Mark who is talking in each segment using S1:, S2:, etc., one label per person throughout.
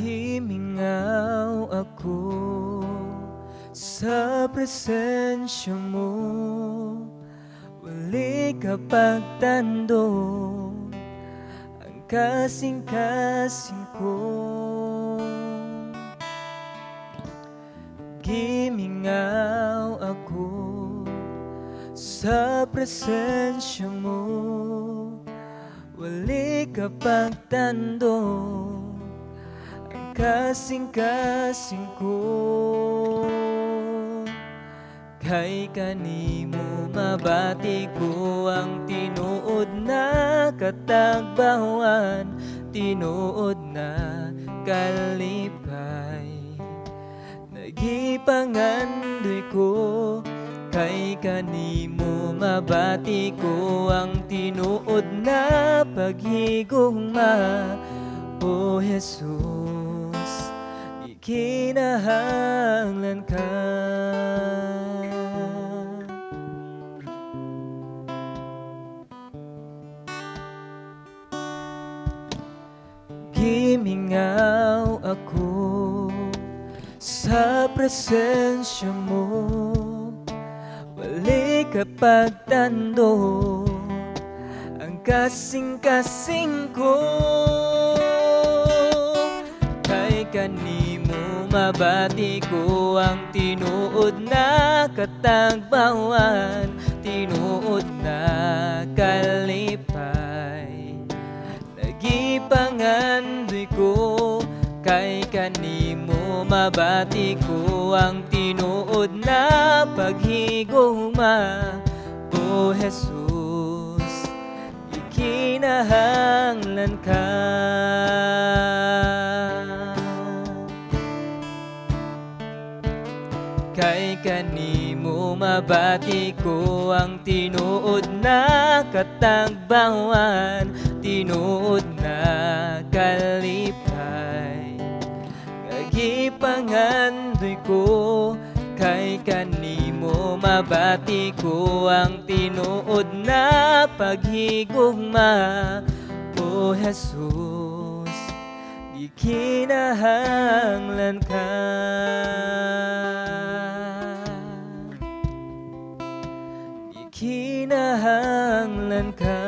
S1: Gimingaw ako sa presensya mo, wali ka pagtando ang kasing-kasing ko. Gimingaw ako sa presensya mo, wali ka pagtando ang kasing-kasing ko. Kay kanimo mabati ko ang tinuod na katagbawan, tinuod na kalipay. Nagipangandoy ko kay kanimo mabati ko ang tinuod na paghigugma. O Jesus, ikinahanglan ka. Gimingaw ako sa presensya mo, wali ka pagtando ang kasing-kasing ko. Kay kanimo mabati ko ang tinuod na katagbawan, tinuod na kalipay. Nagipangandoy ko kay kanimo mabati ko ang tinuod na paghigugma. O Jesus, ikinahanglan ka. Kay kanimo mabati ko ang tinuod na katagbawan, tinuod na kalipay. Nagipangandoy ko kay kanimo mabati ko ang tinuod na paghigugma. O Jesus, ikinahanglan ka. Ikinahanglan ka.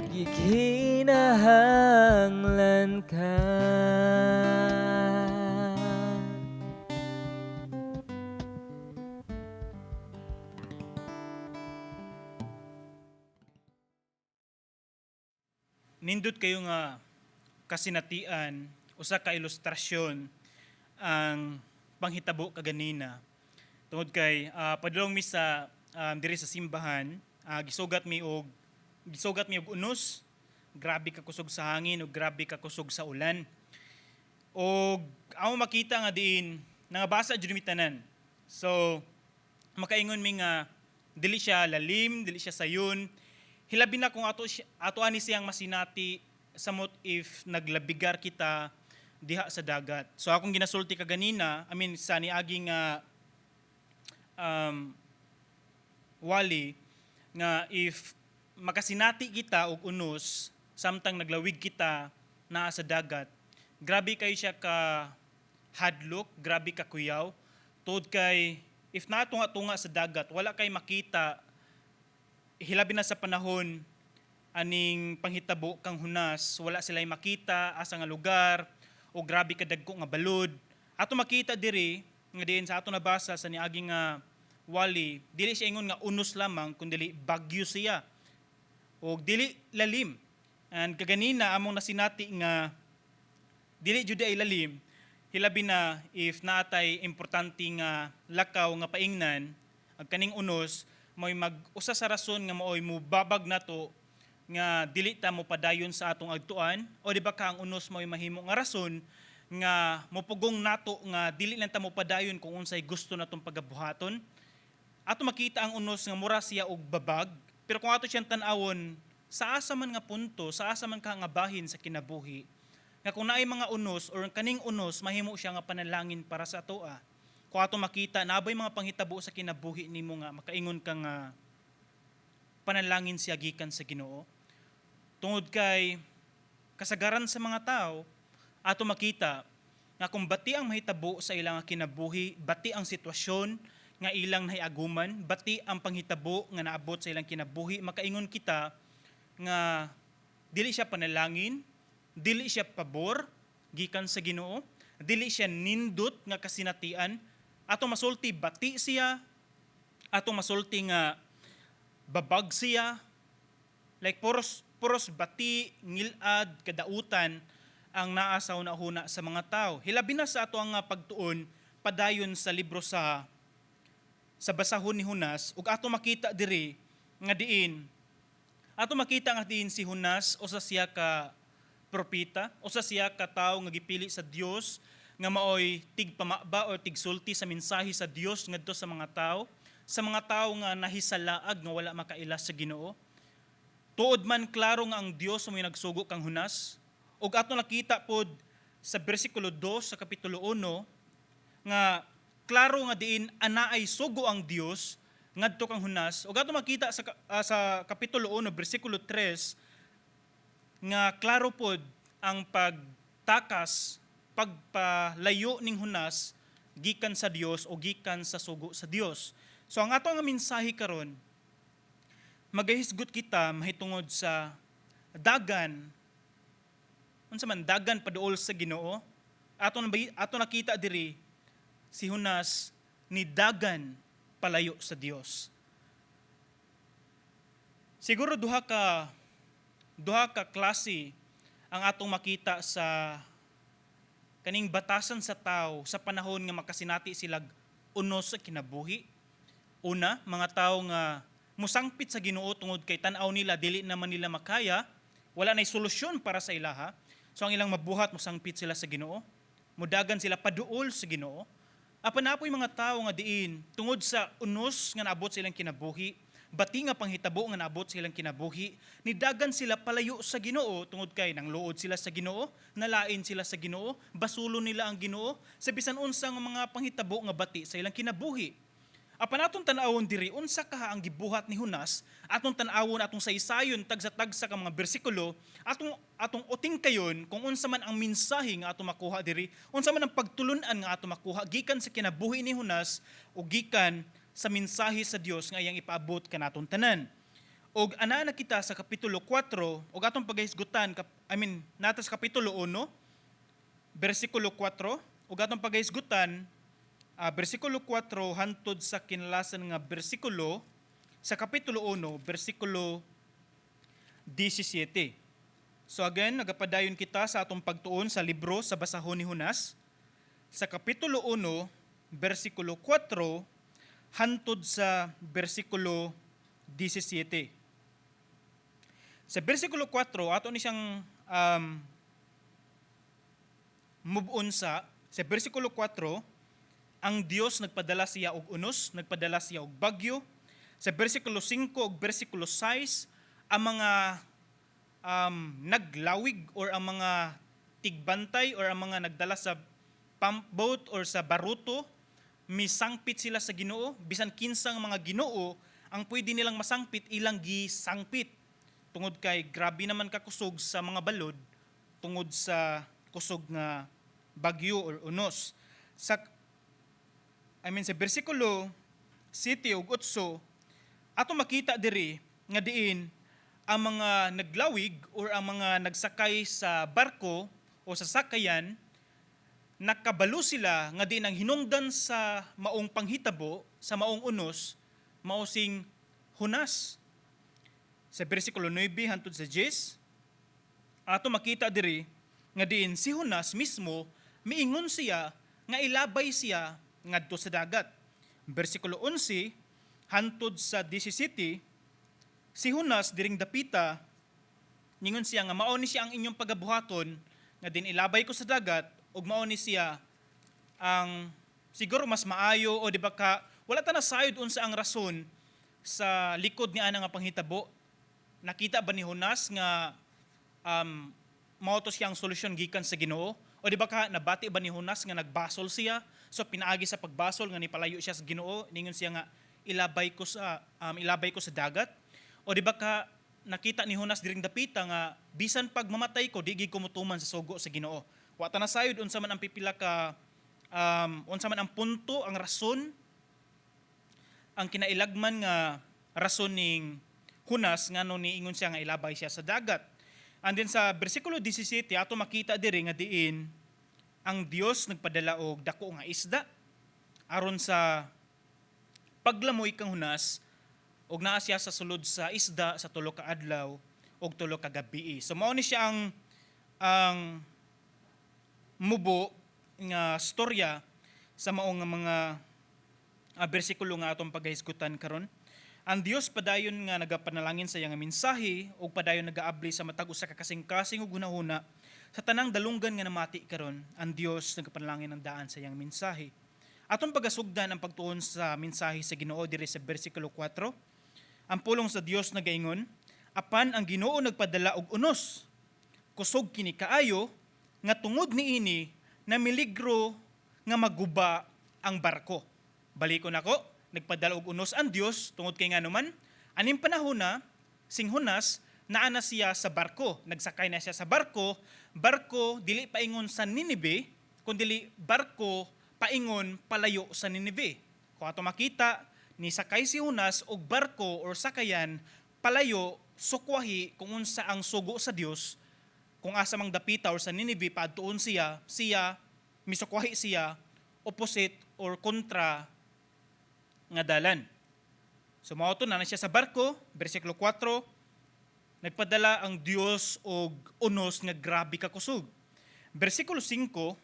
S1: Ikinahanglan ka.
S2: Nindot kayo nga kasinatian, usa ka ilustrasyon ang panghitabo kaganina. Tungod kay padulong mi sa diri sa simbahan, gisugat mi og unos. Grabe ka kusog sa hangin ug grabe ka kusog sa ulan. Og amo makita nga diin nangabasa jud mi tanan. So makaingon mi nga dili siya lalim, dili siya sayon. Hilabi na kung ato ani siyang masinati samot if naglabigar kita diha sa dagat. So akong ginasulti kaganina, I mean sa niaging nga wali nga if makasinati kita og unos samtang naglawig kita naa sa dagat, grabe kayo siya ka hadlok, grabe ka kuyaw. Tuod kay if natunga-tunga sa dagat, wala kay makita, hilabi na sa panahon aning panghitabo kang Hunas, wala sila makita asa nga lugar o grabe ka dagko nga balod. Ato makita diri nga diin sa ato nabasa sa niaging nga wali, dili siya ingon nga unos lamang kundi bagyo siya o dili lalim. And kaganina among nasinati nga dili jud ay lalim, hilabi na if naatay importante nga lakaw nga paingnan, ang kaning unos mo'y mag-usa sa rason nga maoy mubabag nato nga dili ta mo padayon sa atong agtuan, o di ba ka ang unos mo'y mahimo nga rason nga mopugong nato nga dili lang ta mo padayon kung unsay gusto natong pagabuhaton. Ato makita ang unos nga mura siya og babag, pero kung ato siyang tan-awon sa asa man nga punto, sa asa man ka nga bahin sa kinabuhi, nga kung naay mga unos or kaning unos mahimo siya nga panalangin para sa atoa. Kung ato makita nabay mga panghitabo sa kinabuhi nimo nga makaingon ka nga panalangin siya gikan sa Ginoo. Tungod kay kasagaran sa mga tao, ato makita nga kung bati ang mahitabo sa ilang kinabuhi, bati ang sitwasyon nga ilang nahiaguman, bati ang panghitabo nga naabot sa ilang kinabuhi, makaingon kita nga dili siya panalangin, dili siya pabor gikan sa Ginoo, dili siya nindot nga kasinatian. Ato masulti bati siya, ato masulti nga babag siya, like puros puros bati, ngilad, kadautan ang naa sa huna-huna sa mga tao. Hilabi na sa ato ang pagtuon padayon sa libro sa basahon ni Jonas, ug ato makita diri nga diin ato makita nga diin si Jonas usa siya ka propeta, usa siya ka tawo nga gipili sa Dios nga maoy tigpamaba o tigsulti sa mensahe sa Dios ngadto sa mga tawo nga nahisalaag nga wala makaila sa Ginoo. Tuod man klaro nga ang Dios mo nagsugo kang Jonas. Ug ato nakita pod sa bersikulo 2 sa kapitulo 1 nga klaro nga diin anaay sugo ang Dios ngadto kang Jonas. Ug ato makita sa kapitulo 1 bersikulo 3 nga klaro pod ang pagtakas, pagpalayo ning Jonas gikan sa Dios o gikan sa sugo sa Dios. So ang ato nga mensahe karon, magahisgot kita mahitungod sa dagan. Unsa man dagan paduol sa Ginoo? Ato nakita diri si Jonas ni dagan palayo sa Dios. Siguro duha ka klase ang atong makita sa kaning batasan sa tao sa panahon nga makasinati silag unos sa kinabuhi. Una, mga tao nga musangpit sa Ginoo tungod kay tan-aw nila dili naman nila makaya, wala nay solusyon para sa ilaha. So ang ilang mabuhat, musangpit sila sa Ginoo. Mudagan sila paduol sa Ginoo. Apan naa poy mga tao nga diin tungod sa unos nga naabot sa ilang kinabuhi, bati nga panghitabo nga naabot sa ilang kinabuhi, nidagan sila palayo sa Ginoo tungod kay nangluod sila sa Ginoo, nalain sila sa Ginoo, basulo nila ang Ginoo sa bisan unsa nga mga panghitabo nga bati sa ilang kinabuhi. Apan atong tan-awon diri unsa kaha ang gibuhat ni Jonas, atong tan-awon, atong saysayon tagsa-tagsa ka mga bersikulo, atong utingkayon kung unsa man ang mensahe nga atong makuha diri, unsa man ang pagtulun-an nga atong makuha gikan sa kinabuhi ni Jonas o gikan sa mensahe sa Dios nga iyang ipaabot kanaton tanan. Og ana na kita sa kapitulo 4 ug atong pagahisgutan, I mean, nata sa kapitulo 1 bersikulo 4 ug atong pagahisgutan bersikulo 4 hantod sa kinalasan nga bersikulo sa kapitulo 1 bersikulo 17. So again, nagapadayon kita sa atong pagtuon sa libro sa basahon ni Jonas sa kapitulo 1 bersikulo 4 hantod sa bersikulo 17. Sa bersikulo 4, ato ni siyang move on sa bersikulo 4, ang Dios nagpadala siya og unos, nagpadala siya og bagyo. Sa bersikulo 5 ug bersikulo 6, ang mga naglawig or ang mga tigbantay or ang mga nagdala sa pump boat or sa baruto, misangpit sila sa Ginoo. Bisan kinsang mga Ginoo ang pwede nilang masangpit, ilang gisangpit. Tungod kay grabe naman kakusog sa mga balod tungod sa kusog nga bagyo or unos. Sa I mean, sa bersikulo 7 ug 8, ato makita diri nga diin ang mga naglawig or ang mga nagsakay sa barko o sa sakayan, nakabalo sila nga diin ang hinungdan sa maong panghitabo, sa maong unos, mao sing Jonas. Sa bersikulo 9 hantod sa 10, ato makita diri nga diin si Jonas mismo miingon siya nga ilabay siya ngadto sa dagat. Bersikulo 11 hantod sa 17, si Jonas diring dapita ningon siya nga mao ni siya ang inyong pagabuhaton nga din ilabay ko sa dagat, ug mao ni siya ang siguro mas maayo, o di ba ka wala ta nasayod unsa ang rason sa likod ni ana nga panghitabo. Nakita ba ni Jonas nga mao to siya ang solusyon gikan sa Ginoo, o di ba ka nabati ba ni Jonas nga nagbasol siya, so pinaagi sa pagbasol nga nipalayo siya sa Ginoo, ningon siya nga ilabay ko sa dagat, o di ba ka nakita ni Jonas diring dapita nga bisan pag mamatay ko, di gid ko motuman sa sugo sa Ginoo. Wa ta nasayod unsa man ang pipila ka unsa man ang punto, ang rason, ang kinailagman nga rason ning Jonas ngano niingon siya nga ilabay siya sa dagat. And then sa bersikulo 17, ato makita diri nga diin ang Dios nagpadala og dako nga isda aron sa paglamoy kang Jonas, og naa siya sa sulod sa isda sa 3 ka adlaw og 3 ka gabi. So mao ni siya ang mubo nga storya sa mao nga mga bersikulo nga atong pagahisgutan karon. Ang Dios padayon nga nagapanalangin sa iyang mensahe ug padayon nagaabli sa matag usa ka kasing-kasing ug hunahuna sa tanang dalunggan nga namati karon. Ang Dios nagapanalangin ang daan sa iyang mensahe. Atong pagasugdan ang pagtuon sa mensahe sa Ginoo diri sa bersikulo 4. Ang pulong sa Dios nagaingon, "Apan ang Ginoo nagpadala og unos. Kusog kini kaayo nga tungod niini namiligro nga maguba ang barko." Balikon nako, nagpadala og unos ang Dios tungod kay nganuman aning panahon na sing Jonas naa na siya sa barko, nagsakay na siya sa barko, barko dili paingon sa Nineve, kundi barko paingon palayo sa Nineve. Kung ato makita, nisakay si Jonas og barko or sakayan palayo, sukwahi kung unsa ang sugo sa Dios, kung asa mang dapita or sa Nineve paadtuon siya, siya misukwahi siya opposite or kontra nga dalan. So mao to na siya sa barko, bersikulo 4, nagpadala ang Dios og unos nga grabe ka kusog. Bersikulo 5,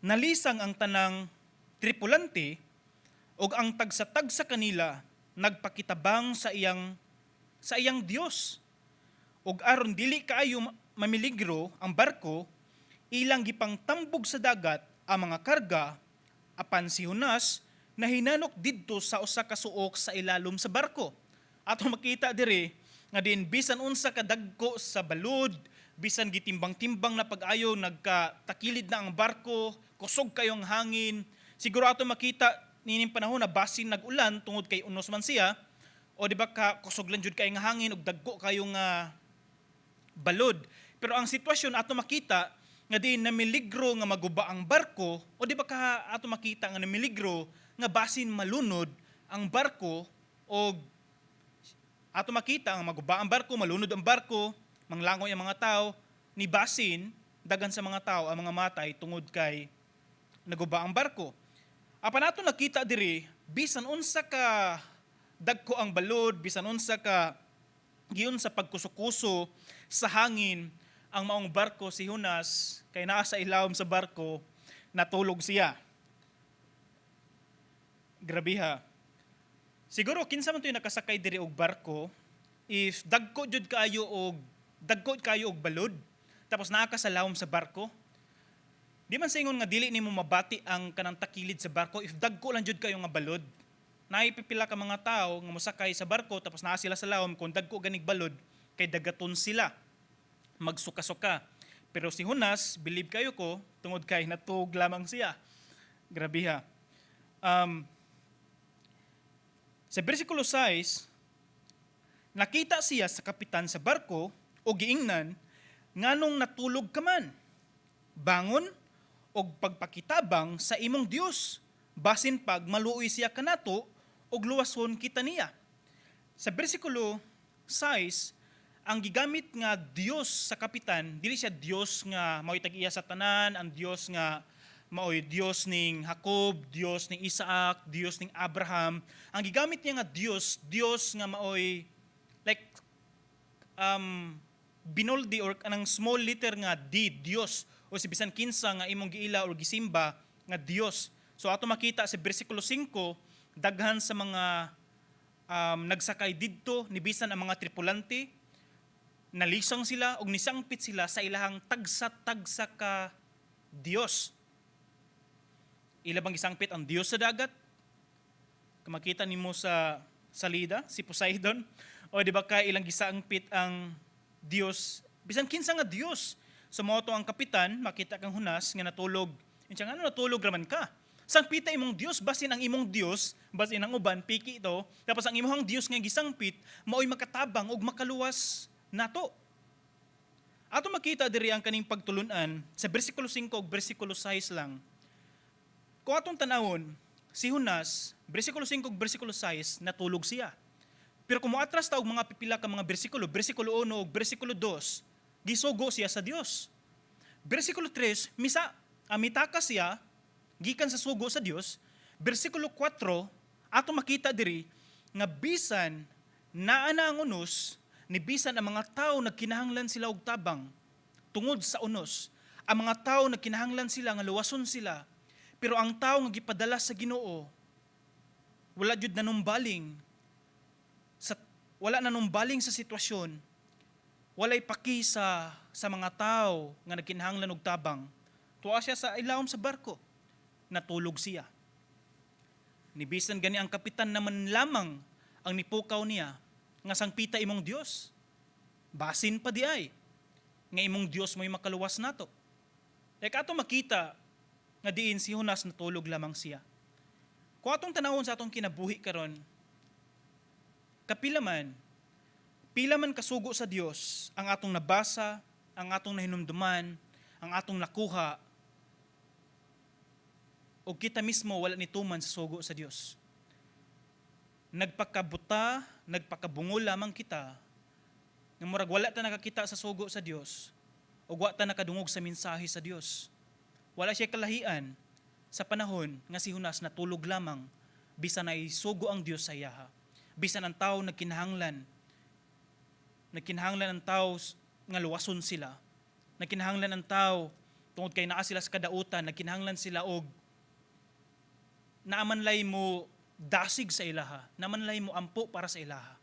S2: nalisang ang tanang tripulante ug ang tagsa-tagsa kanila nagpakitabang sa iyang Dios. Ug aron dili kaayo mamiligro ang barko, ilang gipangtambog sa dagat ang mga karga, apan si Jonas nahinanok didto sa usa ka suok sa ilalom sa barko. Ato makita diri nga din bisan unsa ka dagko sa balud, bisan gitimbang-timbang na pag-ayo, nagkatakilid na ang barko, kusog kayong hangin. Siguro ato makita nining panahon na basin nag-ulan tungod kay unos man siya, o di ba ka kusog lang jud kay nga hangin ug dagko kayo nga balod. Pero ang sitwasyon ato makita nga diin namiligro nga maguba ang barko, o di ba ka ato makita nga namiligro nga basin malunod ang barko, o ato makita ang maguba ang barko, malunod ang barko, manglangoy ang mga tao, ni basin dagan sa mga tao ang mga matay tungod kay naguba ang barko. Apan ato nakita diri, bisan unsa ka dagko ang balod, bisan unsa ka giyon sa pagkuso-kuso sa hangin ang maong barko, si Jonas kay naa sa ilawom sa barko, natulog siya. Grabe ha. Siguro kinsa man to'y nakasakay diri og barko, if dagko jud kaayo og dagko kaayo og balod tapos naa ka sa lawom sa barko, di man sa ingon nga dili nimo mabati ang kanang takilid sa barko if dagko lang jud kayo nga balod. Naipipila ka mga tao nga mosakay sa barko tapos naa sila sa lawom, kung dagko ganig balod kay dagaton sila, magsuka-suka. Pero si Jonas, believe kayo ko tungod kay natug lamang siya. Grabe ha. Sa bersikulo 6, nakita siya sa kapitan sa barko o giingnan, "Nganong natulog ka man? Bangon og pagpakitabang sa imong Dios. Basin pag maluoy siya kanato og luwason kita niya." Sa bersikulo 6, ang gigamit nga Dios sa kapitan, dili siya Dios nga mao'y tag-iya sa tanan, ang Dios nga mao'y Dios ning Jacob, Dios ning Isaac, Dios ning Abraham. Ang gigamit niya nga Dios, Dios nga mao'y like binoldi or kanang small letter nga D, Dios, o si bisan kinsa nga imong giila or gisimba nga Dios. So ato makita sa bersikulo 5, daghan sa mga nagsakay didto, ni bisan ang mga tripulante, nalisang sila og nisangpit sila sa ilahang tagsa-tagsa ka Dios. Ila bang gisangpit ang Dios sa dagat? Kung makita nimo sa salida, si Poseidon, o di ba kay ilang gisangpit ang Dios, bisan kinsa nga Dios. So mao to ang kapitan, makita kang Jonas nga natulog. Yung siya, "Ano, natulog raman ka?" Sangpita imong Dios, basin ang imong Dios, basin ang uban piki ito, tapos ang imong Dios nga gisangpit maoy makatabang ug makaluwas nato. Ato makita diri ang kaning pagtulunan sa bersikulo 5 ug bersikulo 6 lang. Kung atong tanawon, si Jonas, bersikulo 5 ug bersikulo 6, natulog siya. Pero kung moatras ta og mga pipila ka mga bersikulo, bersikulo 1 ug bersikulo 2, gisugo siya sa Dios. Bersikulo 3, misa mitaka siya gikan sa sugo sa Dios. Bersikulo 4, ato makita diri nga bisan naa na ang unos, ni bisan ang mga tao nagkinahanglan sila og tabang tungod sa unos. Ang mga tao nagkinahanglan sila nga luwason sila. Pero ang tao nga gipadala sa Ginoo, wala nanumbaling sa sitwasyon, walay paki sa mga tao nga nagkinahanglan og tabang. Tuwa siya sa ilawom sa barko, natulog siya. Nibisan gani ang kapitan naman lamang ang nipukaw niya nga sangpita imong Dios. Basin pa di ay nga imong Dios mo'y makaluwas nato. Like ato makita nga diin si Jonas, natulog lamang siya. Kung atong tanawon sa atong kinabuhi karon, kapila man, pila man kasugo sa Dios ang atong nabasa, ang atong nahinumduman, ang atong nakuha, o kita mismo wala nituman sa sugo sa Dios. Nagpakabuta, nagpakabungol lamang kita, nga murag wala ta nakakita sa sugo sa Dios, o wa ta nakadungog sa mensahe sa Dios. Wala siya kalahian sa panahon nga si Jonas natulog lamang bisan ay sugo ang Dios sa iyaha. Bisan ang tao nagkinahanglan, nagkinahanglan ang tao nga luwason sila. Nagkinahanglan ang tao tungod kay naa sila sa kadautan, nagkinahanglan sila og naamanlay mo dasig sa ilaha, naamanlay mo ampo para sa ilaha.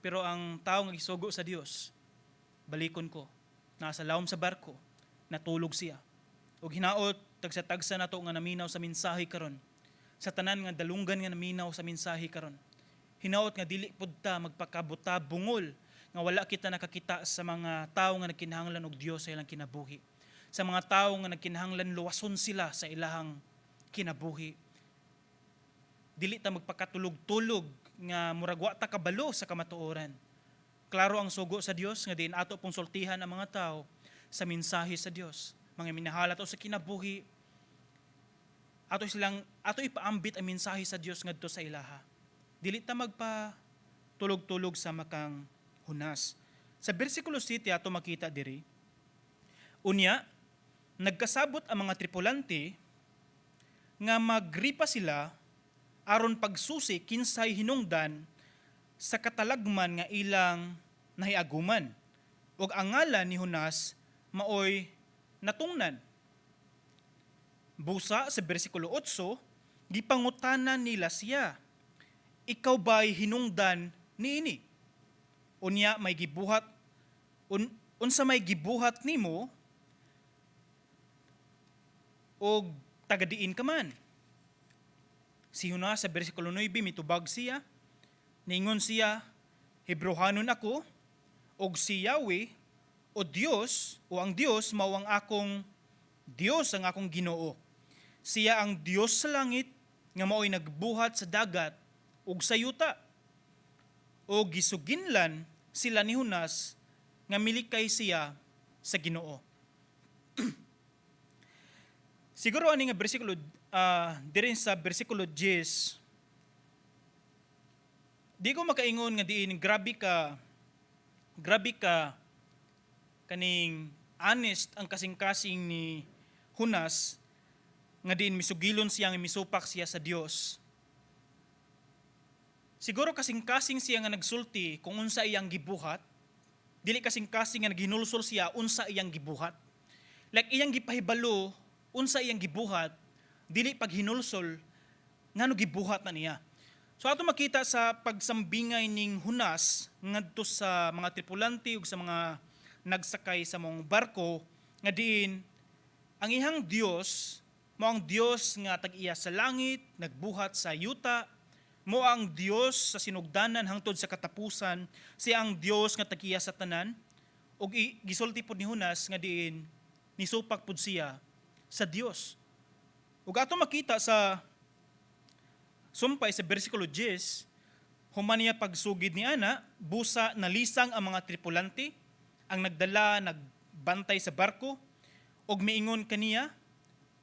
S2: Pero ang tao nga gisugo sa Dios, balikon ko, nasa lawom sa barko, natulog siya. Ug hinaot tagsa-tagsa nato nga naminaw sa mensahe karon. Sa tanan nga dalunggan nga naminaw sa mensahe karon. Hinaot nga dili pud ta magpakabuta bungol nga wala kita nakakita sa mga tao nga nagkinahanglan og Dios sa ilang kinabuhi. Sa mga tao nga nagkinahanglan luwason sila sa ilahang kinabuhi. Dili ta magpakatulog-tulog nga murag wa ta kabalo sa kamatuoran. Klaro ang sugo sa Dios nga diin ato pong sultihan ang mga tao sa mensahe sa Dios. Mga minahal ato sa kinabuhi, ato silang ato ipaambit ang mensahe sa Dios ngadto sa ilaha. Dili ta magpa tulog-tulog sama kang Jonas. Sa bersikulo 7 ato makita diri. Unya, nagkasabot ang mga tripulante nga magripa sila aron pagsusi kinsay hinungdan sa katalagman nga ilang nahiaguman. Ug ang ngalan ni Jonas maoy natungnan. Busa sa bersikulo 8, gipangutana nila siya, "Ikaw ba'y hinungdan niini? Unya may gibuhat unsa may gibuhat nimo og tagadiin ka man?" Si Jonas sa bersikulo 9, mitubag siya, ningon siya, "Hebrohanon ako, og si Yahweh o Dios o ang Dios mao ang akong Dios, ang akong Ginoo. Siya ang Dios sa langit nga mao'y nagbuhat sa dagat ug sa yuta." O gisuginlan sila ni Jonas nga milikay siya sa Ginoo. Siguro ani nga bersikulo, diri sa bersikulo 10, di ko makaingon nga diin grabe ka kaning honest ang kasing-kasing ni Jonas nga diin misugilon siya nga misupak siya sa Dios. Siguro kasing-kasing siya nga nagsulti kung unsa iyang gibuhat, dili kasing-kasing nga naghinulsol siya unsa iyang gibuhat. Like iyang gipahibalo unsa iyang gibuhat, dili paghinulsol ngano gibuhat na niya. So ato makita sa pagsambingay ning Jonas ngadto sa mga tripulante ug sa mga nagsakay sa mong barko nga diin ang iyang Dios mao ang Dios nga tag-iya sa langit, nagbuhat sa yuta, mao ang Dios sa sinugdanan hangtod sa katapusan, siya ang Dios nga tag-iya sa tanan. Ug gisulti pod ni Jonas nga diin nisupak pod siya sa Dios. Ug ato makita sa sumpay sa bersikulo 10, human niya pagsugid ni ana, busa nalisang ang mga tripulante, ang nagdala, nagbantay sa barko, ug miingon kaniya,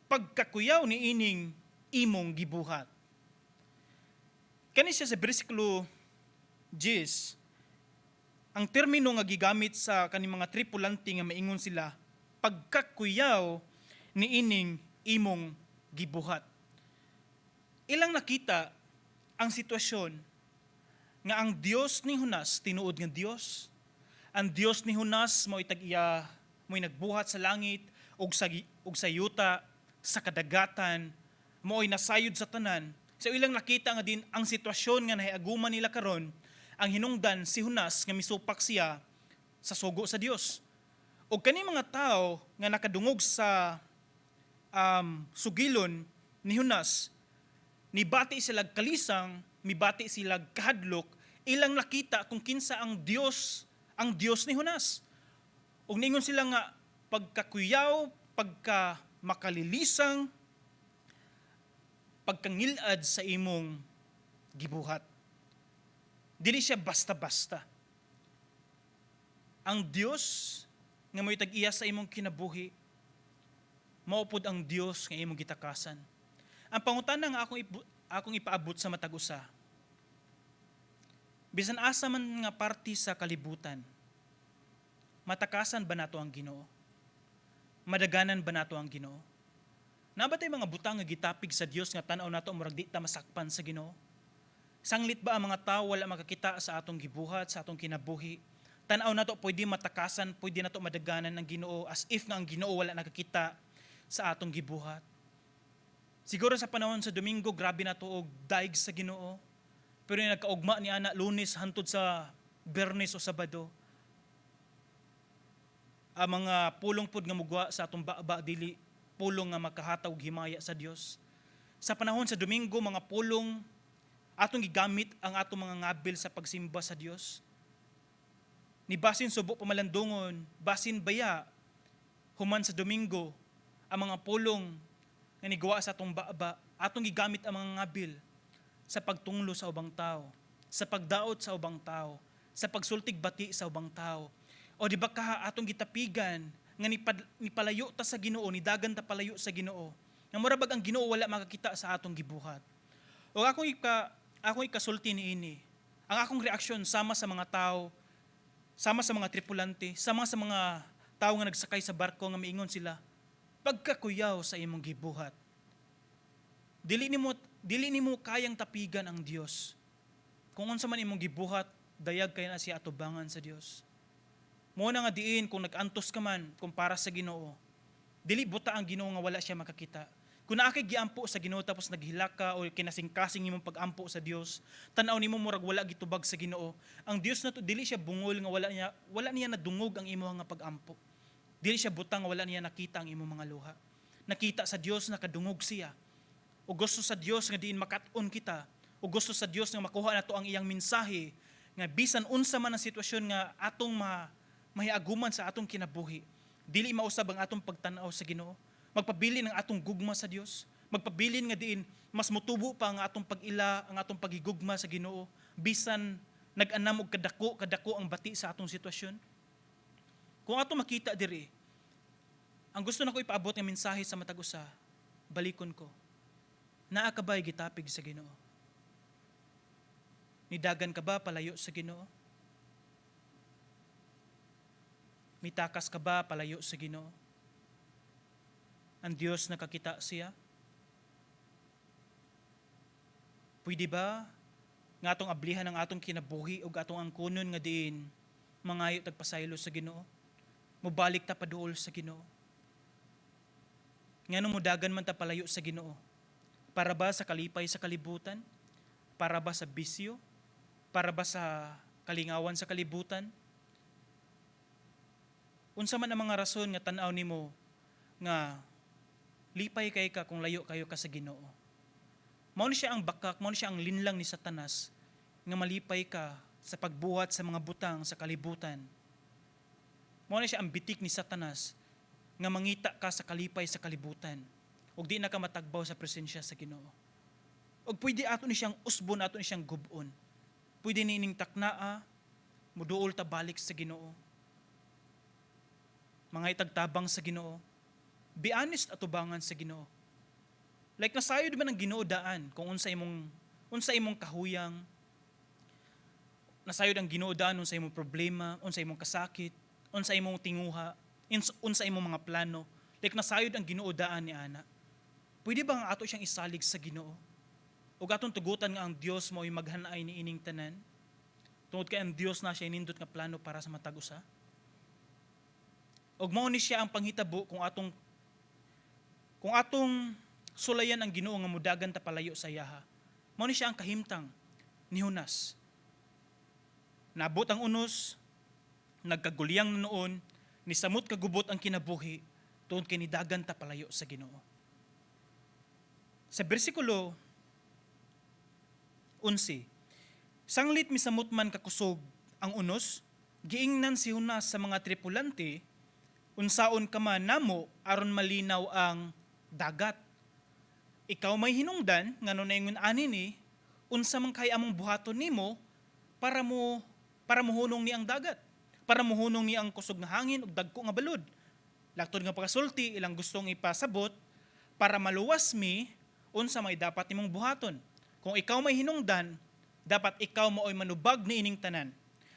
S2: "Pagkakuyaw ni ining imong gibuhat." Kani siya sa bersikulo 10, ang termino nga gigamit sa kaning mga tripulante nga maingon sila, "Pagkakuyaw ni ining imong gibuhat." Ilang nakita ang sitwasyon nga ang Dios ni Jonas tinuod nga Dios. Ang Dios ni Jonas mo'y tag-iya, mo'y nagbuhat sa langit ug sa yuta, sa kadagatan, mo'y nasayod sa tanan. So ilang nakita nga din ang sitwasyon nga nahiaguman nila karon, ang hinungdan si Jonas nga misupak siya sa sugo sa Dios. Og kani mga tao nga nakadungog sa sugilon ni Jonas, nibati sila kalisang, mibati sila kahadlok, ilang nakita kung kinsa ang Dios ni Jonas. Ug ningon sila nga pagkakuyaw, pagka makalilisang, pagkangilad sa imong gibuhat. Dili siya basta-basta. Ang Dios nga mo'y tag-iya sa imong kinabuhi, mao pod ang Dios nga imong gitakasan. Ang pangutana nga akong ipaabot sa matag usa, bisan asa man nga parte sa kalibutan, matakasan ba nato ang Ginoo? Madaganan ba nato ang Ginoo? Naa ba tay mga butang nga gitapig sa Dios nga tan-aw nato murag di ta masakpan sa Ginoo? Sanglit ba ang mga tao wala makakita sa atong gibuhat, sa atong kinabuhi? Tan-aw nato pwede matakasan, pwede nato madaganan ng Ginoo as if nga ang Ginoo wala nakakita sa atong gibuhat. Siguro sa panahon sa Domingo, grabe na to og daig sa Ginoo. Pero yung nagkaugma ni ana Lunes hantod sa Biyernes o Sabado, ang mga pulong pod nga mugwa sa atong baba dili pulong nga makahatag og himaya sa Dios. Sa panahon sa Domingo, mga pulong atong gigamit ang atong mga ngabil sa pagsimba sa Dios. Ni basin subo pamalandungon, basin baya human sa Domingo, ang mga pulong nga niguwa sa atong baba, atong gigamit ang mga ngabil sa pagtunglo sa ubang tao, sa pagdaot sa ubang tao, sa pagsultig bati sa ubang tao. O di ba kaha atong gitapigan nga nipalayo ta sa Ginoo, nidagan ta palayo sa Ginoo? Nga mura bag ang Ginoo wala makakita sa atong gibuhat. O akong ikasulti niini, ang akong reaksyon sama sa mga tao, sama sa mga tripulante, sama sa mga tao nga nagsakay sa barko nga miingon sila, "Pagkakuyaw sa imong gibuhat." Dili nimo kayang tapigan ang Dios. Kung unsa man imong gibuhat, dayag kay na siya atubangan sa Dios. Mo na nga diin kung nag-antos ka man kumpara sa Ginoo, dili buta ang Ginoo nga wala siya makakita. Kung naa kay giampo sa Ginoo tapos naghilak ka o kinasingkasing imong pag-ampo sa Dios, tan-aw nimo murag wala gitubag sa Ginoo. Ang Dios nato dili siya bungol nga wala niya nadungog ang imong nga pag-ampo. Dili siya butang nga wala niya nakita ang imong mga luha. Nakita sa Dios, nakadungog siya. O gusto sa Dios nga diin makat-on kita. O gusto sa Dios nga makuha nato ang iyang mensahe nga bisan unsa man ang sitwasyon nga atong mahiaguman sa atong kinabuhi, dili mausab ang atong pagtan-aw sa Ginoo. Magpabilin ang atong gugma sa Dios. Magpabilin nga diin mas mutubo pa ang atong pag-ila, ang atong pagigugma sa Ginoo bisan nag-anam og kadako kadako ang bati sa atong sitwasyon. Kung ato makita diri, ang gusto nako ipaabot nga mensahe sa matag usa, balikon ko. Naa ka ba'y gitapig sa Ginoo? Nidagan ka ba palayo sa Ginoo? Mitakas ka ba palayo sa Ginoo? Ang Dios nakakita siya? Pwede ba nga atong ablihan ang atong kinabuhi ug atong angkunon nga diin mangayo tag pasaylo sa Ginoo? Mobalik ta paduol sa Ginoo. Nganong mudagan man ta palayo sa Ginoo? Para ba sa kalipay sa kalibutan? Para ba sa bisyo? Para ba sa kalingawan sa kalibutan? Unsa man ang mga rason nga tan-aw nimo nga lipay kay ka kung layo kayo ka sa Ginoo. Mao ni siya ang bakak, mao ni siya ang linlang ni Satanas nga malipay ka sa pagbuhat sa mga butang sa kalibutan. Mao ni siya ang bitik ni Satanas nga mangita ka sa kalipay sa kalibutan. Ug di na ka matagbaw sa presensya sa Ginoo. Ug pwede ato ni siyang usbon, ato ni siyang gubon. Pwede ni ining taknaa, muduol ta balik sa Ginoo. Mangayog tabang sa Ginoo. Be honest atubangan sa Ginoo. Like nasayod man ang Ginoo daan kung unsa imong kahuyang. Nasayod ang Ginoo daan unsa imong problema, unsa imong kasakit, unsa imong tinguha, unsa imong mga plano. Like nasayod ang Ginoo daan ni ana. Pwede ba nga ato siyang isalig sa Ginoo? Ug atong tugutan nga ang Dios mao'y maghanay ni ining tanan? Tungod kay ang Dios naa siya'y nindot nga plano para sa matag usa. Ug mao ni siya ang panghitabo kung atong sulayan ang Ginoo nga mudagan ta palayo sa iyaha. Mao ni siya ang kahimtang ni Jonas. Nabot ang unos, nagkagulyang na noon, nisamot kagubot ang kinabuhi, tungod kay nidagan ta palayo sa Ginoo. Sa bersikulo 11, sanglit misamot man kakusog ang unos, giingnan si Jonas sa mga tripulante, "Unsaon ka man namo aron malinaw ang dagat?" Ikaw may hinungdan ngano naingon ani ni, unsa man kay among buhaton nimo para mohunong ni ang dagat, para mohunong ni ang kusog nga hangin ug dagko nga balod? Laktod nga pagkasulti, ilang gustong ipasabot, para maluwas mi, unsa may dapat nimong buhaton? Kung ikaw may hinungdan, dapat ikaw mao'y manubag ni ining tanan.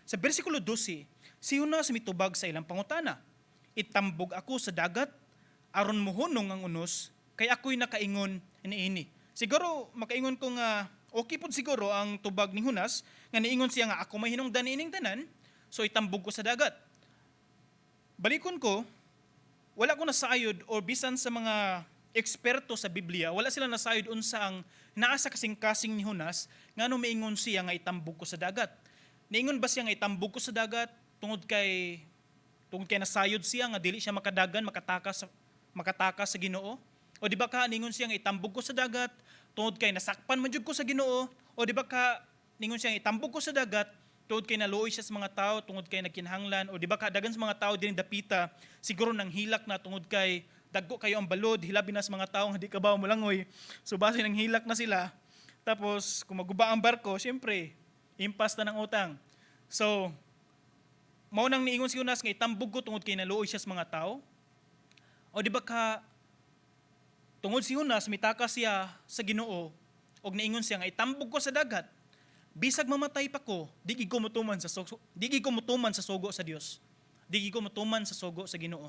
S2: Sa bersikulo 12, si Jonas mitubag sa ilang pangutana, "Itambog ako sa dagat aron mohunong ang unos, kay ako'y nakaingon niini." Siguro makaingon ko nga okay pod siguro ang tubag ni Jonas nga niingon siya nga ako may hinungdan niining tanan, so itambog ko sa dagat. Balikon ko, wala ko nasayod or bisan sa mga eksperto sa Biblia, wala sila nasayod unsa ang naa sa kasing-kasing ni Jonas ngano miingon siya nga itambog ko sa dagat. Niingon ba siya nga itambog ko sa dagat tungod kay nasayod siya nga dili siya makadagan, makatakas sa Ginoo? O di ba ka ningon siya nga itambog ko sa dagat tungod kay nasakpan man jud ko sa Ginoo? O di ba ka ningon siya nga itambog ko sa dagat tungod kay naluoy siya sa mga tao, tungod kay nagkinahanglan? O di ba ka dagan sa mga tao din dapita siguro nang hilak na tungod kay dagko kayo ang balod, hilabi na sa mga tao nga di kabaw molangoy? So base nang hilak na sila. Tapos kung maguba ang barko, syempre impas na ng utang. So mao nang niingon si Jonas nga itambog ko tungod kay naluoy siya sa mga tao? O di ba ka tungod si Jonas mitakas siya sa Ginoo og niingon siya nga itambog ko sa dagat, bisag mamatay pa ko, di gid ko motuman sa sugo sa Dios, di gid ko motuman sa sugo sa Ginoo.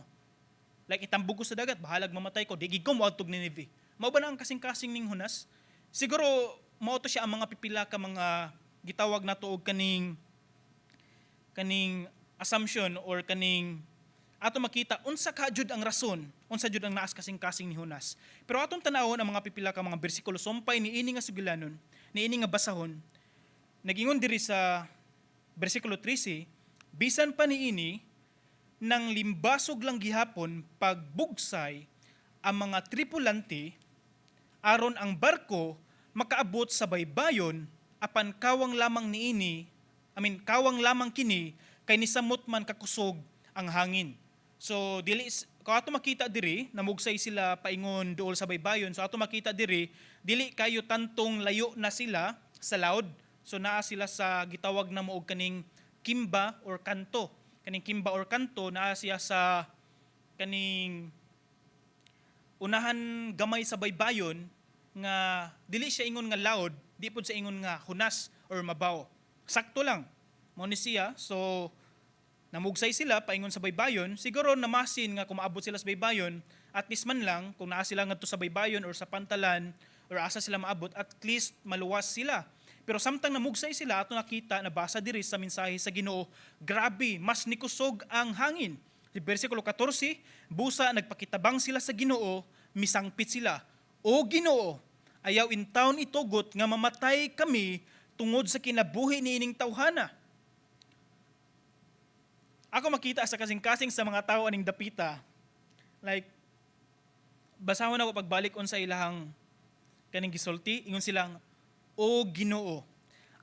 S2: Like itambog ko sa dagat, bahalag mamatay ko, di gid ko moadtog Nineveh. Mao ba na ang kasing-kasing ning Jonas? Siguro mao to siya ang mga pipila ka mga gitawag nato og kaning assumption or kaning ato makita unsa ka jud ang rason, unsa jud ang naas kasing-kasing ni Jonas. Pero atong tanawon ang mga pipila ka mga bersikulo sumpay ni ini nga sugilanon, ni ini nga basahon. Nagingon diri sa bersikulo 13, bisan pa niini, nang limbasog lang gihapon pagbugsay ang mga tripulante aron ang barko makaabot sa baybayon, apan kawang lamang niini, I mean, kawang lamang kini kay nisamot man kakusog ang hangin. So dili kung ato makita diri, namugsay sila paingon duol sa baybayon. So ato makita diri, dili kayo tantong layo na sila sa laod. So naa sila sa gitawag na mo og kaning kimba or kanto. Kaning kimba or kanto, naa siya sa kaning unahan gamay sa baybayon nga dili siya ingon nga laod, di pud sa ingon nga hunas or mabaw. Sakto lang. Mao ni siya. So namugsay sila paingon sa baybayon, siguro namasin nga kung maabot sila sa baybayon, at least man lang kung naa sila ngadto sa baybayon or sa pantalan or asa sila maabot, at least maluwas sila. Pero samtang namugsay sila, ato nakita, nabasa diri sa mensahe sa Ginoo, grabe, mas nikusog ang hangin. Sa versikulo 14, busa nagpakitabang sila sa Ginoo, misangpit sila, "O Ginoo, ayaw intawon itugot nga mamatay kami tungod sa kinabuhi ni ining tawhana." Ako makita sa kasing-kasing sa mga tao aning dapita. Like, basahon ako pagbalik on sa ilahang kaning gisulti, ingon silang, "O Ginoo,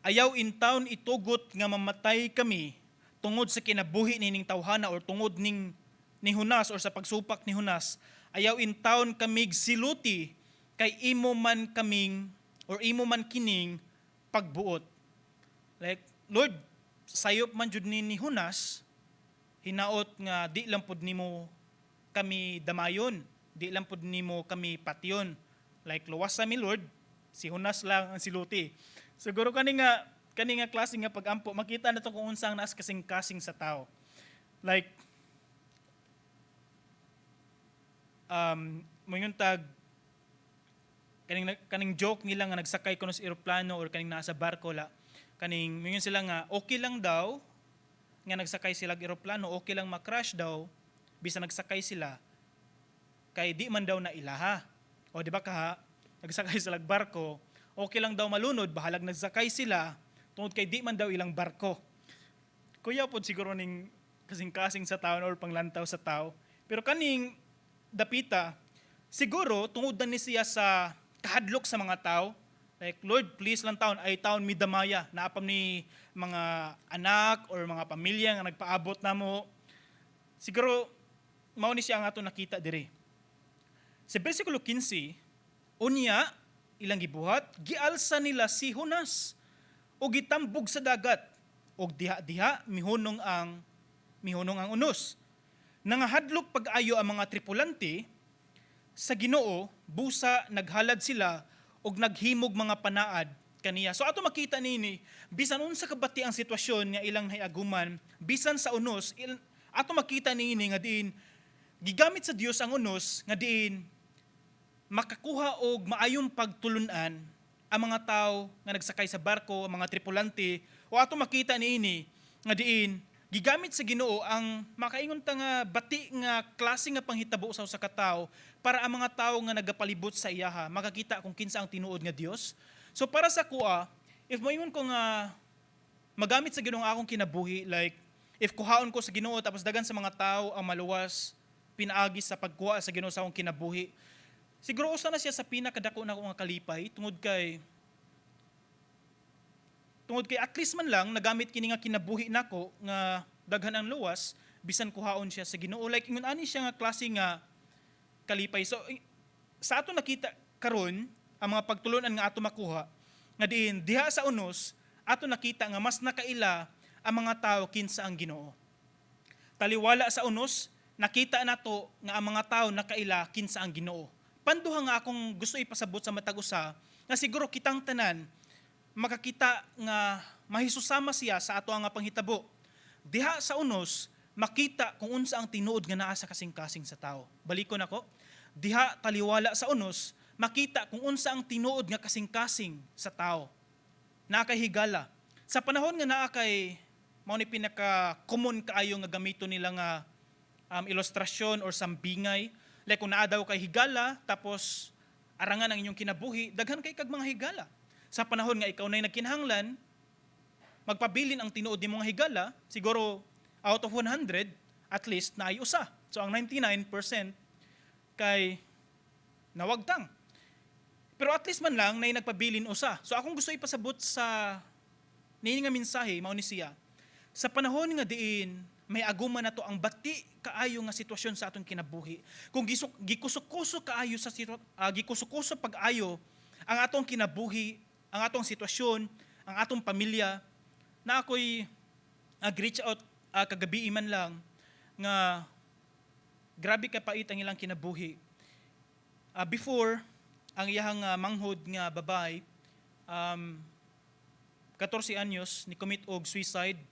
S2: ayaw intawon itugot nga mamatay kami tungod sa kinabuhi nining tawhana," or tungod ning ni Jonas or sa pagsupak ni Jonas. Ayaw intawon kamig siluti kay imo man kaming or imo man kining pagbuot." Like, Lord, sayop man jud ni Jonas, hinaot nga di lang pud nimo kami damayon, di lang pud nimo kami patyon. Like, luwas sa mi, Lord, si Jonas lang ang siluti. Siguro kani nga klase nga pagampo, makita na to kung unsang naas kasing-kasing sa tao. Like, moingon tag kaning joke nila nga nagsakay kuno sa eroplano or kaning nasa barko la, kaning moingon sila nga okay lang daw nga nagsakay sila og eroplano, okay lang ma-crash daw bisan nagsakay sila kay di man daw na ilaha. O di ba kaha, nagsakay sila og barko, okay lang daw malunod bahalag nagsakay sila tungod kay di man daw ilang barko. Kuya pod siguro ning kasing-kasing sa tao or panglantaw sa tao. Pero kaning dapita, siguro tungod na ni siya sa kahadlok sa mga tao. Like, "Lord, please lang taon, ay taon mi damaya. Naapam ni mga anak or mga pamilya nga nagpaabot namo." Siguro, mao ni siya ang ato nakita diri. Sa versikulo 15, unya, ilang gibuhat, gialsa nila si Jonas o gitambog sa dagat og diha-diha mihunong ang unos. Nangahadlok pag-ayo ang mga tripulante sa Ginoo, busa naghalad sila og naghimog mga panaad kaniya. So ato makita nini, bisan unsa kabati ang sitwasyon nga ilang nahiaguman, bisan sa unos, ato makita niini nga diin gigamit sa Dios ang unos nga diin makakuha og maayong pagtulunan ang mga tao nga nagsakay sa barko, ang mga tripulante, o ato makita niini nga diin gigamit sa Ginoo ang makaingon ta nga bati nga klase nga panghitabo sa usa ka tawo para ang mga tawo nga nagapalibot sa iyaha makakita kung kinsa ang tinuod nga Dios. So para sa kuha, if moingon ko nga magamit sa Ginoo ang akong kinabuhi, like if kuhaon ko sa Ginoo tapos dagan sa mga tao ang maluwas pinaagi sa pagkuha sa Ginoo sa akong kinabuhi, siguro usa na siya sa pinakadako na nga kalipay tungod kay at least man lang nagamit kini nga kinabuhi nako nga daghan ang luwas bisan kuhaon siya sa Ginoo. Like, ingon ani siya nga klase nga kalipay. So sa ato nakita karon, ang mga pagtulunan nga ato makuha nga diin diha sa unos, ato nakita nga mas nakaila ang mga tao kinsa ang Ginoo. Taliwala sa unos, nakita nato nga ang mga tao nakaila kinsa ang Ginoo. Panduha nga akong gusto ipasabot sa matag usa nga siguro kitang tanan makakita nga mahisusama siya sa ato nga panghitabo. Diha sa unos, makita kung unsa ang tinuod nga naa sa kasing-kasing sa tao. Balikon ako. Diha taliwala sa unos, makita kung unsa ang tinuod nga kasing-kasing sa tao. Naa kay higala. Sa panahon nga naa kay, mao ni pinaka common kaayo nga gamito nila nga ilustrasyon or sambingay. Like kung naa daw kay higala tapos arangan ang inyong kinabuhi, daghan kay kag mga higala. Sa panahon nga ikaw na'y nagkinahanglan, magpabilin ang tinuod nimo nga higala, siguro out of 100, at least naay usa. So ang 99% kay nawagtang. Pero at least man lang nay nagpabilin usa. So akong gusto ipasabot sa niini nga mensahe, mao ni siya. Sa panahon nga diin may aguma na to ang bati kaayo nga sitwasyon sa atong kinabuhi. Kung gikusok-kusok kaayo sa gikusok-kusok pag-ayo ang atong kinabuhi, ang atong sitwasyon, ang atong pamilya, na ako'y reach out kagabi man lang nga grabe kapait ang ilang kinabuhi. Before, ang iyahang manghod nga babae, 14 anyos, ni commit og suicide.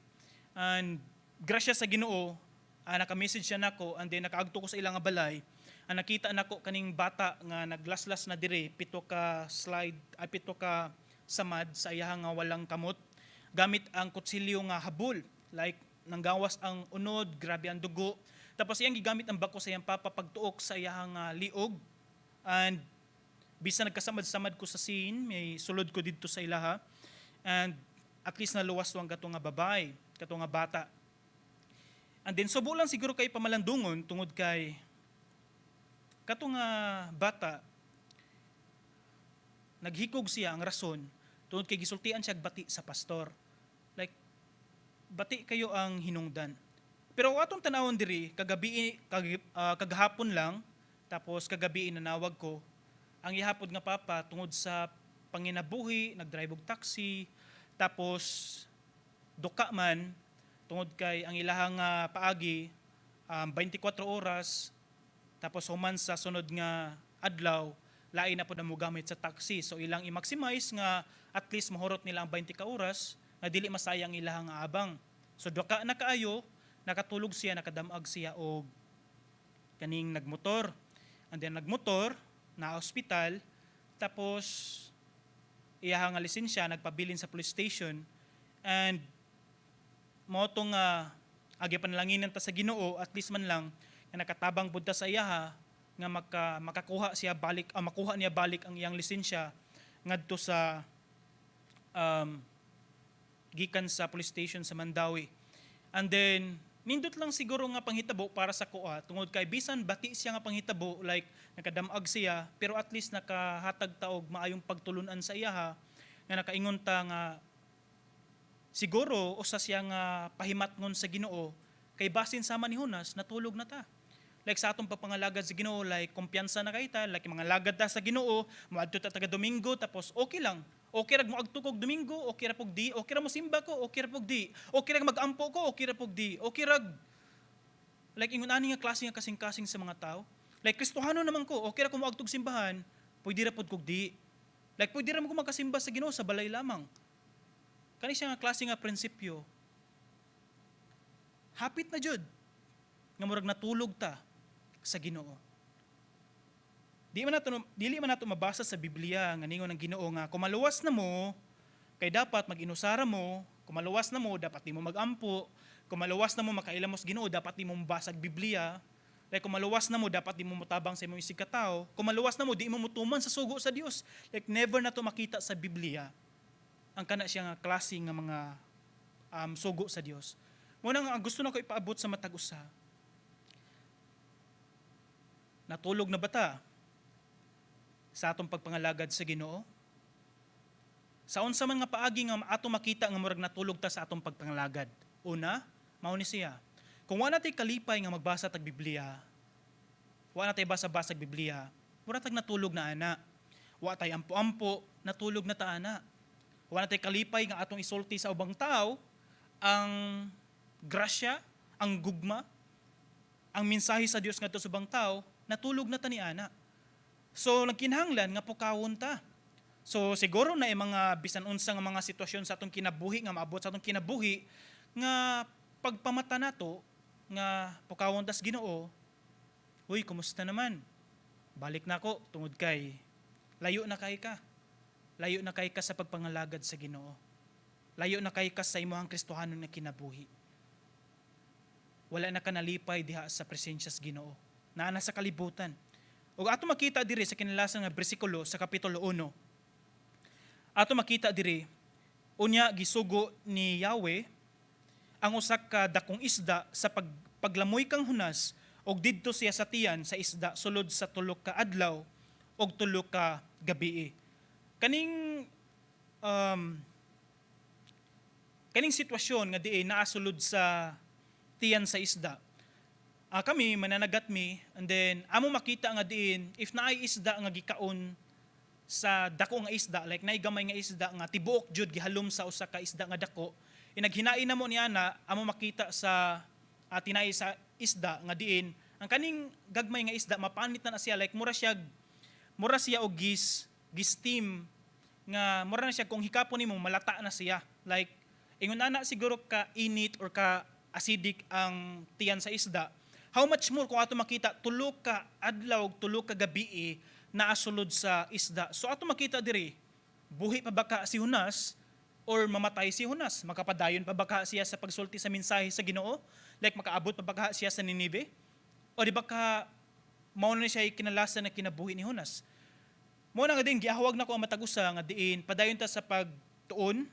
S2: And grasya sa Ginoo, naka-message siya nako and then nakaagto ko sa ilang nga balay. Ang nakita nako kaning bata nga naglaslas na dire, pito ka slide, ay pito ka samad sa iyahang nga walang kamot gamit ang kutsilyo nga habol. Like, nanggawas ang unod, grabe ang dugo. Tapos iyang gigamit ang bako sa iyang papa pagtuok sa iyahang liog. And bisan nagkasamad-samad ko sa scene, may sulod ko didto sa ilaha. And at least naluwas to ang kato nga babae, kato nga bata. And then subo lang siguro kay pamalandungon tungod kay kato nga bata, naghikog siya, ang rason tungod kay gisultian siya bati sa pastor. Like, bati kayo ang hinungdan. Pero atong tanawon diri kagabi, kagahapon lang Tapos kagabi inanawag ko. Ang iya pod nga papa, tungod sa panginabuhi, nagdrive og taxi, tapos duka man tungod kay ang ilahang paagi 24 oras, tapos human sa sunod nga adlaw lain na pod ang mogamit sa taxi. So ilang i-maximize nga at least mahurot nila ang 20 ka oras nga dili masayang ilahang abang. So duka na kaayo, nakatulog siya, nakadamag siya og kaning nagmotor. And then nagmotor na ospital, tapos iyaha nga lisensya nagpabilin sa police station, and mao to nga agi panalanginan ta sa Ginoo, at least man lang nga nakatabang pud ta sa iyaha nga makakuha siya balik, makuha niya balik ang iyang lisensya ngadto sa gikan sa police station sa Mandaue. And then nindot lang siguro nga panghitabo para sa kuha tungod kay bisan bati siya nga panghitabo, like nakadamag siya, pero at least nakahatag ta og maayong pagtulunan sa iyaha nga nakaingon ta nga siguro usa siya nga pahimatngon sa Ginoo kay basin sama ni Jonas, natulog na ta. Like sa atong pagpangalagad sa Ginoo, like kumpiyansa na kay ta, like mga lagad ta sa Ginoo, moadto ta taga Domingo, tapos okay lang. Okay ra moadto kog Domingo, okay ra pug di, okay ra mo simba ko, okay ra pug di. Okay ra magampo ko, okay ra pug di. Okay ra, like ingon ani nga klase nga kasing-kasing sa mga tao. Like Kristohano naman ko, okay ra ko moadtog simbahan, pwede ra pud kog di. Like pwede ra mo ko makasimba sa Ginoo sa balay lamang. Kani siya nga klase nga prinsipyo. Hapit na jud nga murag natulog ta sa Ginoo. Di man nato dili man nato mabasa sa Biblia nga ningon ang Ginoo nga kung maluwas na mo kay dapat mag-inusara mo, kung maluwas na mo dapat di mo magampo, kung maluwas na mo makaila mo sa Ginoo dapat di mo mabasag Biblia. Like kung maluwas na mo dapat di mo motabang sa imong isig katao, kung maluwas na mo di mo motuman sa sugo sa Dios. Like never na to makita sa Biblia ang kana siya nga klase nga mga sugo sa Dios. Mao na nga ang gusto nako ipaabot sa matag usa. Natulog na ba ta sa atong pagpangalagad sa Ginoo? Sa unsa man nga paagi nga ato makita nga murag natulog ta sa atong pagpangalagad? Una, mao ni siya. Kung wa natay kalipay nga magbasa tag Biblia, wa natay basa-basa tag Biblia, mura tag natulog na ana. Wa tay ampo-ampo, natulog na ta ana. Wa natay kalipay nga atong isulti sa ubang tao ang grasya, ang gugma, ang mensahe sa Dios ngadto sa ubang tao, natulog na ta ni ana. So nagkinahanglan nga pukawon ta. So siguro na mga bisan unsa nga mga sitwasyon sa atong kinabuhi nga maabot sa atong kinabuhi nga pagpamata nato nga pukawon tas Ginoo. Uy, kumusta naman? Balik na ako tungod kay layo na kay ka. Layo na kay ka sa pagpangalagad sa Ginoo. Layo na kay ka sa imong Kristohanon nga kinabuhi. Wala na ka nalipay diha sa presensya sa Ginoo. Naa na sa kalibutan. Ug ato makita diri sa kinalasan nga bersikulo sa kapitulo 1. Ato makita diri, unya gisugo ni Yahweh ang usa ka dakong isda sa paglamoy kang Jonas, og didto siya sa tiyan sa isda sulod sa 3 ka adlaw og 3 ka gabii. Kaning sitwasyon nga diin naa sulod sa tiyan sa isda. Kami mananagat mi, and then amo makita nga diin if naay isda nga gikaon sa dako nga isda, like naay gamay nga isda nga tibuok jud gihalom sa usa ka isda nga dako, inaghinain na mo niya na amo makita sa tinai sa isda nga diin ang kaning gagmay nga isda mapanit na na siya, like mura siya og gis gi-steam nga mura na siya, kung hikapon nimo malata na siya. Like ingon ana siguro ka init or ka acidic ang tiyan sa isda. How much more kung ato makita 3 ka adlaw ug 3 ka gabii naa sulod sa isda? So ato makita diri, buhi pa ba ka si Jonas or mamatay si Jonas? Makapadayon pa ba ka siya sa pagsulti sa mensahe sa Ginoo? Like makaabot pa ba ka siya sa Nineveh? O di ba ka mao na siya kinalasan na kinabuhi ni Jonas? Mao na nga din giahawag nako ang matag usa nga diin padayon ta sa pagtuon,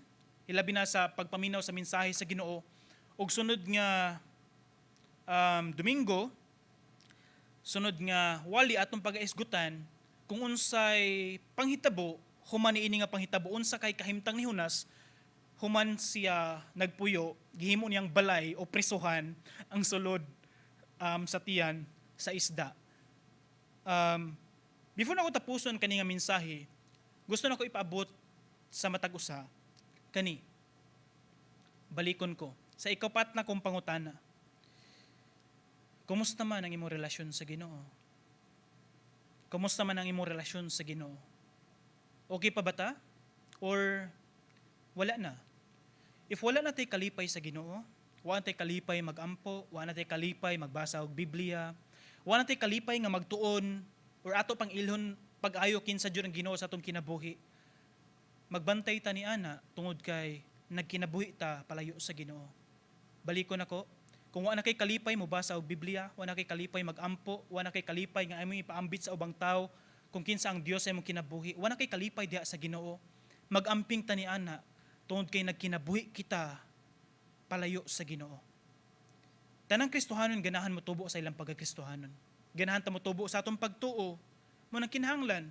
S2: ilabi na sa pagpaminaw sa mensahe sa Ginoo. Ug sunod nga Domingo, sunod nga wali, atong pagaisgutan kung unsay panghitabo human niini nga panghitabo, unsa kay kahimtang ni Jonas human siya nagpuyo, gihimo niyang balay o prisuhan ang sulod sa tiyan sa isda. Before nako tapuson kani nga mensahe, gusto nako ipaabot sa matag usa kani. Balikon ko sa ikapat na kong pangutana. Kumusta man ang imong relasyon sa Ginoo? Kumusta man ang imong relasyon sa Ginoo? Okay pa ba ta? Or wala na? If wala na tay kalipay sa Ginoo, wala na tay kalipay magampo, wala na tay kalipay magbasa og Biblia, wala na tay kalipay nga magtuon or ato pang ilhon pag-ayo kinsa jud ang Ginoo sa atong kinabuhi. Magbantay ta ni ana tungod kay nagkinabuhi ta palayo sa Ginoo. Balikon ako, kung wala na kay kalipay mo basa og Biblia, wala na kay kalipay magampo, wala na kay kalipay nga imong ipaambit sa ubang tao kung kinsa ang Dios sa imong kinabuhi, wala na kay kalipay diha sa Ginoo. Magamping ta ni ana tungod kay nagkinabuhi kita palayo sa Ginoo. Tanang Kristohanon ganahan mo tubo sa ilang pagkakristohanon. Ganahan ta mo tubo sa atong pagtuo, mao nang kinahanglan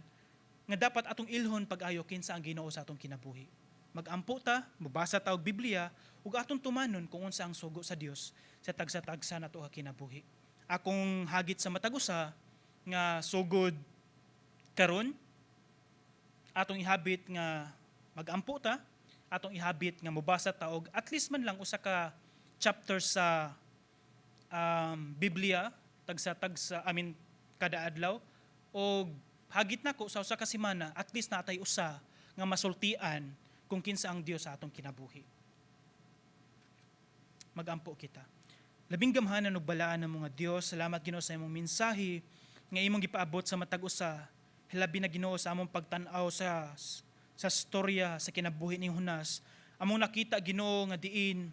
S2: nga dapat atong ilhon pag-ayo kinsa ang Ginoo sa atong kinabuhi. Magampo ta, mobasa ta og Biblia ug atong tumanon kung unsa ang sugo sa Dios sa tagsa-tagsa nato ka kinabuhi. Akong hagit sa matag usa nga sugod karon atong ihabit nga magampo ta, atong ihabit nga mobasa ta og at least man lang usa ka chapter sa Biblia tagsa-tagsa, I mean, kada adlaw, og hagit nako sa usa ka semana at least natay usa nga masultian kung kinsa ang Dios sa atong kinabuhi. Magampo kita. Labing gamhanan ug balaan nga Dios, salamat, Ginoo, sa imong mensahe nga imong gipaabot sa matag usa. Hilabi na, Ginoo, sa among pagtan-aw sa storya sa kinabuhi ni Jonas. Among nakita, Ginoo, nga diin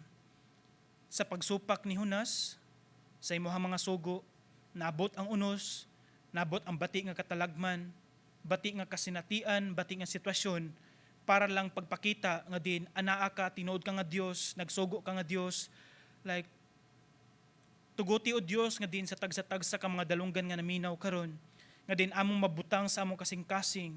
S2: sa pagsupak ni Jonas sa imuhang mga sugo, naabot ang unos, naabot ang bati nga katalagman, bati nga kasinatian, bati nga sitwasyon para lang pagpakita nga din anaa ka, tinuod ka nga Dios, nagsugo ka nga Dios. Like, tuguti o Dios nga din sa tagsa-tagsa ka mga dalunggan nga naminaw karon nga din among mabutang sa among kasing-kasing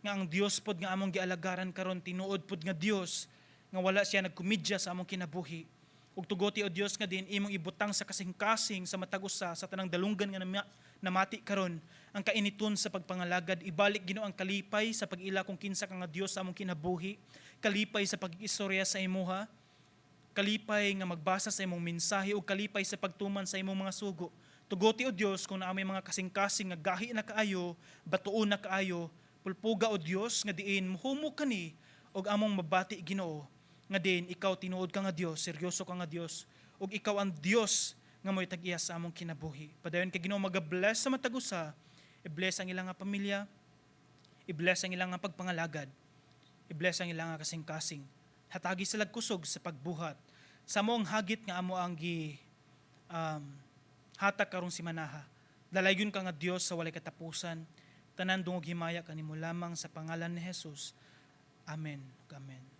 S2: nga ang Dios pod nga among gialagaran karon tinuod pod nga Dios, nga wala siya nagkomedya sa among kinabuhi. Ug tuguti o Dios nga din imong ibutang sa kasing-kasing sa matag usa sa tanang dalunggan nga namati karon ang kainiton sa pagpangalagad. Ibalik, Ginoo, ang kalipay sa pag-ila kung kinsa ka nga Dios sa among kinabuhi, kalipay sa pag-istorya sa imuha, kalipay nga magbasa sa imong mensahe ug kalipay sa pagtuman sa imong mga sugo. Tuguti o Dios kung naa may mga kasing-kasing nga gahi na kaayo, batuon na kaayo, pulpuga o Dios nga diin muhumok kani ug among mabati, Ginoo, nga din ikaw tinuod ka nga Dios, seryoso ka nga Dios, ug ikaw ang Dios nga mo'y tag-iya sa among kinabuhi. Padayon ka, Ginoo, maga-bless sa matag usa, i-bless ang ilang nga pamilya, i-bless ang ilang nga pagpangalagad, i-bless ang ilang nga kasing-kasing. Hatagi sila kusog sa pagbuhat sa among hagit nga amo ang gi hatag karong simanaha. Dalaygon ka nga Dios sa walay katapusan. Tanan dungog himaya kanimo lamang sa pangalan ni Jesus. Amen. Amen.